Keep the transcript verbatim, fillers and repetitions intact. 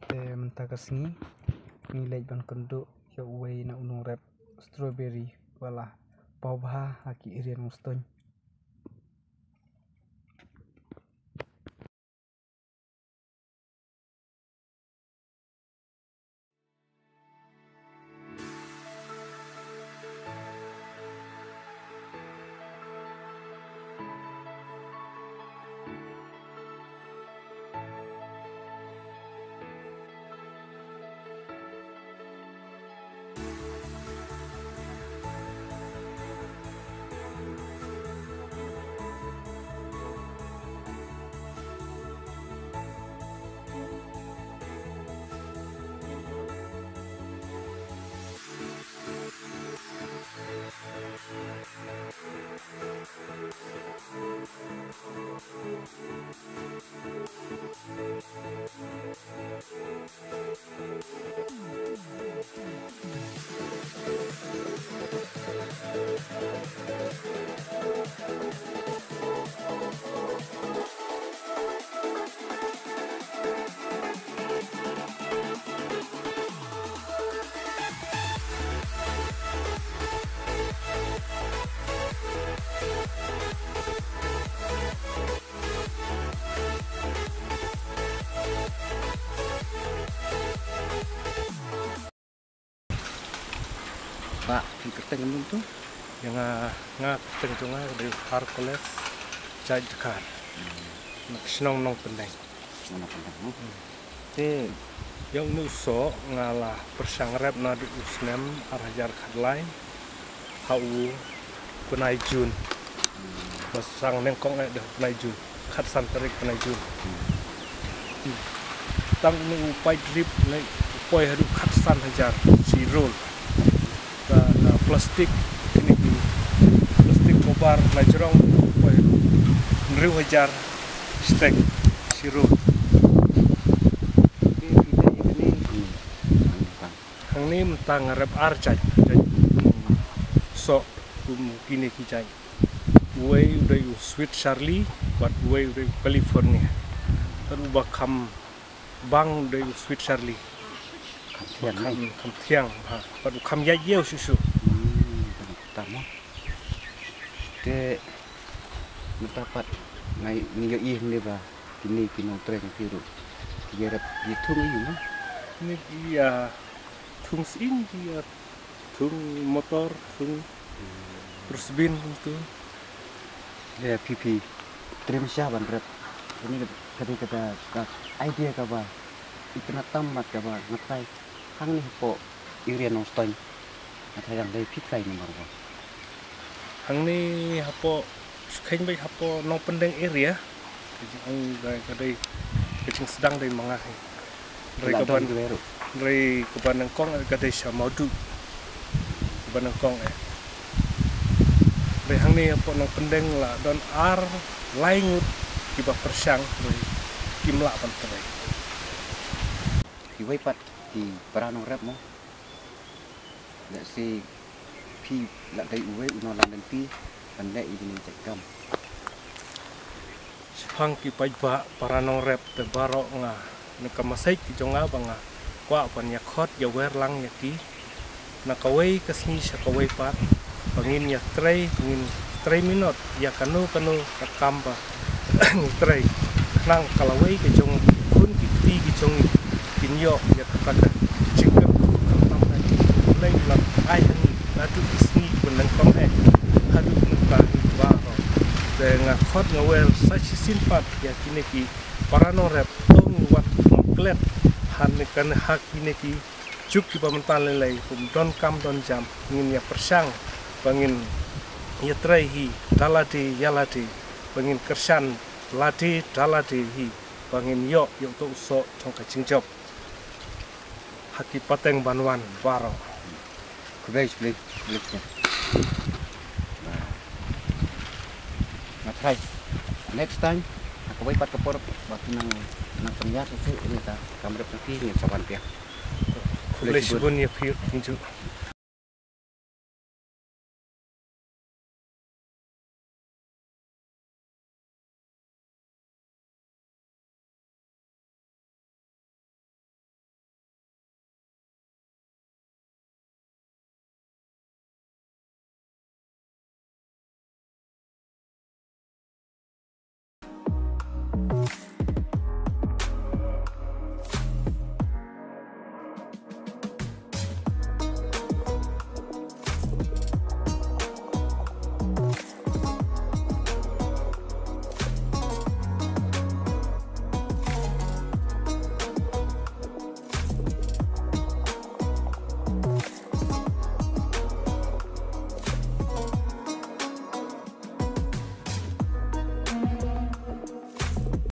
Te mynta ka sngi ngi leit ban kynduh ïa uwei na u nongrep strawberry ba la paw bha ha ki area Nongstoiñ. Ba, phi kyrteng kumno tu? Ïa nga, nga kyrteng jong nga ka dei Harkoles Jait Dkhar. Hmm. Na ka shnong Nongpyndeng. Nongpyndeng, hmm. Hmm. Te ïa une u soh nga la pyrshang rep naduh u snem ar hajar khatlai ha u bnai Jun. Hmm. Ba sdang nyngkong eh da u bnai Jun. Khatsan tarik bnai Jun. Hmm. Tang une u pipe drip ne u poi haduh khatsan hajar shi roll. Ka, ka plastik, kine ki plastik cover la jrong u poi hynriew hajar stek shi roll. Te phi leh ïa kane hangne? Hangne mynta nga rep ar jait, jait soh kum kine ki jait. Uwei u dei u Sweet Charlie, bad uwei u dei u California. Bad uba kham bang u dei u Sweet Charlie. Kham thiang, kham, kham thiang, ha. Bad u kham ïaid ïew shuh shuh. Hmm, tama. Te mynta pat ngi ïohi hangne ba kine ki nongtrei jong phi ruh ki ïarap ïa thung ïa u, no? Kine ki ïa thung sying, ki ïa thung motor, thung trusbin kumtu. Ïa phi phi trei sha ban rep. Kane ka dei kata ka idea kaba itynnad tam bad kaba nga trai hangne hapoh area Nongstoiñ. Nga trai dang dei phi trai namar ba hangne hapoh, shu kheiñ beit hapoh Nongpyndeng area. Ka jingong ka dei, ka jingsdang dei ma nga hi. Hynrei kaba nyngkong ka dei sha Mawduh. Kaba nyngkong eh. Hynrei hangne hapoh Nongpyndeng la don ar lai ngut kiba pyrshang, hynrei kim lah ban trei. Kiwei pat ki para nongrep mo. Lehse phi la dei uwei u nongïalam lynti ban leh ïa kine ki jait kam. Shaphang ki paidbah para nongrep te baroh, nga na ka message ka jong nga ba nga kwah ban ïakhot ïawer lang ïa ki na kawei ka sngi sha kawei pat, ba ngin ïatrei, ngin trei minot ïa kano kano ka kam ba ngi trei. Khnang ka lawei ka jong ngi, khun ki kti ki jong ngi kin ïoh ïa kata ka jingkyrkhu khamtam. Ka Blei u la ai ha ngi naduh ki sngi ba nyngkong eh haduh mynta hi baroh. Te nga khot nga wer sa shisien pat ïa kine ki para nongrep, to ngin wat klet ha kane, ha kine ki juk kiba mynta lei lei, kum don kam don jam, ngin ïa pyrshang ba ngin ïatrei hi da lade ïa lade, ba ngin kyrshan lade da lade hi, ba ngin ïoh ïa uto u soh jong ka jingjop ha ki pateng ban wan baroh. Khublei, khublei, khublei. Nga trai next time ha kawei pat ka por ba phi nang, nang pynïar shuh shuh ïa ka kam rep jong phi, ngin sa wan phi. Khublei shibun ïa phi, thank you.